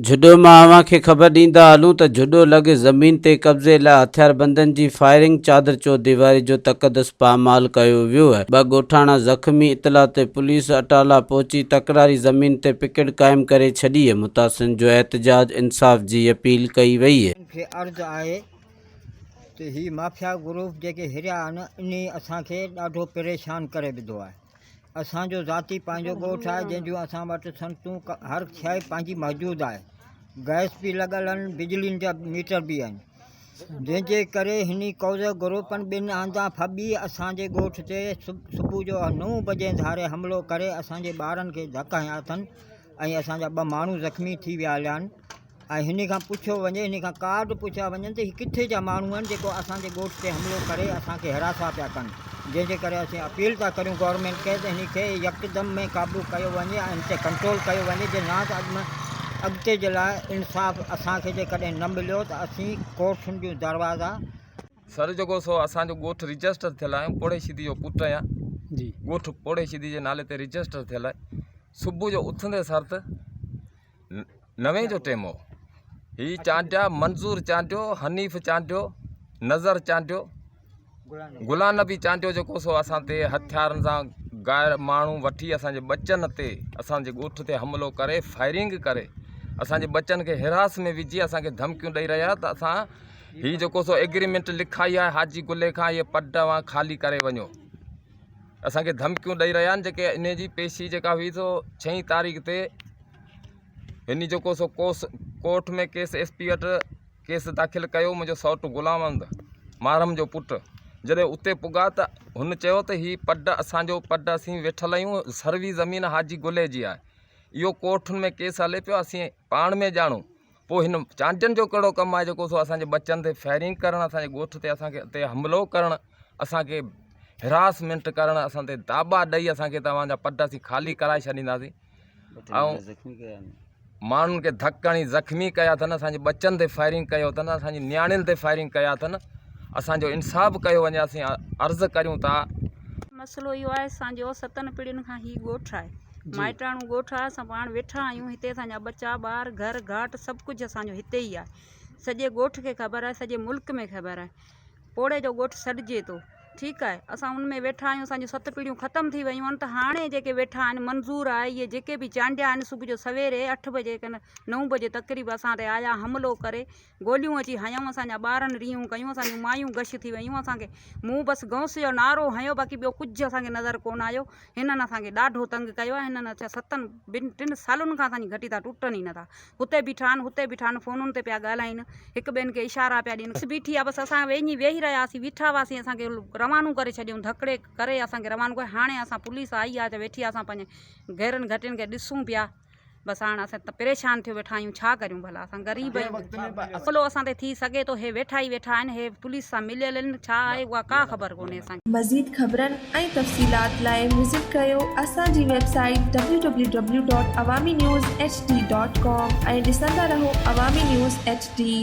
جهڏو مان اوهان کي خبر ڏيندا هلون ته جهڏو لڳ زمين تي قبضي لاء هٿياربندن جي فائرنگ چادر چوديواري جو تقدس پامال ڪيو ويو، ٻه ڳوٺاڻا زخمي، اطلاع تي پوليس اٽالا پهچي تڪراري زمين تي پڪيٽ قائم ڪري ڇڏي، متاثرين جو احتجاج، انصاف جي اپيل ڪئي وئي. کي عرض آهي ته هي مافيا گروپ جيڪي هريا آهن انهي اسان کي ڏاڍو پريشان ڪري وڌو آهي. اسان جو ذاتي پنهنجو ڳوٺ آهي جنهن جون اسان وٽ صنعتون هر شيء پنهنجي موجود آهي گئس به لڳل آهن بجلين جا ميٽر به آهن جنهن جي ڪري هن قوضه گروپن ٻن هنڌان ڦٻي اسان جي ڳوٺ تي صبح جو نو بجي ڌاري حملو ڪري اسان جي ٻارن کي ڌڪ هنيا اٿن ۽ اسان جا ٻه ماڻهو زخمي ٿي ويا هليا آهن ۽ هن کان پڇيو وڃي هن کان ڪارڊ پڇيا وڃن ته هي ڪٿي جا ماڻهو آهن جيڪو اسان جي ڳوٺ تي حملو ڪري اسان کي هراسان پيا ڪن جنهن جي ڪري اسين اپيل ٿا ڪريون گورنمينٽ کي ته هن کي يڪدم ۾ قابو ڪيو وڃي ۽ هن تي ڪنٽرول ڪيو وڃي جي نه ته اڳ ۾ اڳتي جي لاء انصاف اسان کي جيڪڏهن نه مليو ته اسين ڪورٽن جون دروازا سر جيڪو سو اسان جو ڳوٺ رجسٽر ٿيل آهي پوڙهي شيدي جو پٽ آهيان جي ڳوٺ پوڙهي شيدي جي نالي تي رجسٽر ٿيل آهي صبح جو اٿندي سرت نوين جو ٽيم هو. هي چانڊيا، منظور چانڊيو، حنيف چانڊيو، نظر چانڊيو، غلام نبي چانڊيو جيڪو سو اسان تي هٿيارن سان غير ماڻهو وٺي اسان جي ٻچن تي اسان جي ڳوٺ تي حملو ڪري فائرنگ ڪري اسان جي ٻچن کي حراس ۾ وجهي اسان کي ڌمڪيون ڏئي رهيا ته اسان هي جيڪو سو ايگريمينٽ لکائي آهي حاجي گلي کان هي پڊ اوهان خالي ڪري وڃو اسان کي ڌمڪيون ڏئي رهيا آهن جيڪي انهي جي پيشي جيڪا هئي سو ڇهين تاريخ تي هن جيڪو سو ڪوس ڪورٽ ۾ ڪيس ايس پي وٽ ڪيس داخل ڪيو منهنجو سئوٽ غلام احمد مارم جو پٽ جڏهن اتي پڳا ته هن چيو ته هي پڊ اسانجو پڊ اسين ويٺل آهيون سروي زمين حاجي گلي جي آهي اهو ڪورٽن ۾ ڪيس هلي پيو اسين پاڻ ۾ ڄاڻون پوء هن چانڊين جو ڪهڙو ڪم آهي جيڪو سو اسان جي ٻچن تي فائرنگ ڪرڻ اسان جي ڳوٺ تي اسان کي تي حملو ڪرڻ اسان کي هراسمينٽ ڪرڻ اسان تي داٻا ڏئي اسان کي توهان جا پڊ اسين خالي ڪرائي ڇڏينداسين ۽ ماڻهن کي ڌڪ هڻي زخمي ڪيا اٿن اسان جي ٻچن تي فائرنگ ڪيو اٿن اسان جي نياڻين تي فائرنگ ڪيا اٿن اسان جو انصاف ڪيو وڃي اسين عرض ڪريون ٿا. مسئلو اهو آهي اسان جو ستن پيڙهين کان هي ڳوٺ آهي مائٽاڻو ڳوٺ آهي اسان پاڻ ويٺا آهيون هتي اسان جا ٻچا ٻار گهر گهاٽ سڀ ڪجهه اسان جو هتي ئي آهي سڄي ڳوٺ کي خبر آهي سڄي ملڪ ۾ خبر آهي پوڙهي جو ڳوٺ سڏجي ٿو ٺيڪ آهي اسان ان ۾ ويٺا آهيون اسان جون ست پيڙهيون ختم ٿي ويون آهن ته هاڻي جيڪي ويٺا آهن منظور آهي اهي جيڪي به چانڊيا آهن صبح جو سويري اٺ بجي کن نو بجي تقريب اسان تي آيا حملو ڪري گوليون اچي هنيائون اسان جا ٻارن ريهون ڪيون اسان جون مايون غش ٿي ويون اسان کي مون بس غوث جو نعرو هنيو باقي ٻيو ڪجهه اسان کي نظر ڪونه آيو هنن اسان کي ڏاڍو تنگ ڪيو آهي هنن اڇا ستن ٻن ٽن سالن کان اسان جي گهٽي تان ٽٽن ئي نٿا هتي بيٺا آهن هتي بيٺا آهن فونن تي پيا ڳالهائين هڪ ٻين کي اشارا پيا ڏين بس بيٺي آهي بس اسان ويڃي ويهي رهياسين ويٺا هئاسين اسان کي روانو ڪري ڇڏيائون ڌڪڙي ڪري اسان کي روانو ڪري هاڻي اسان پوليس آئي آهي ته ويٺي آهي اسان پنهنجي گهرن گهٽين کي ڏسون پيا بس هاڻ اسان ته پريشان ٿيو ويٺا آهيون ڇا ڪريون ڀلا اسان غريب آهيون حملو اسان تي ٿي سگهي ٿو هي ويٺا ئي ويٺا آهن هي پوليس سان مليل آهن ڇا آهي اها ڪا خبر ڪونهي اسان کي. مزيد خبرن ۽ تفصيلات لاء وزٽ ڪريو اسان جي website W W W dot Awami news H D dot com ۽ ڏسندا رهو عوامي نيوز ايڇ ڊي.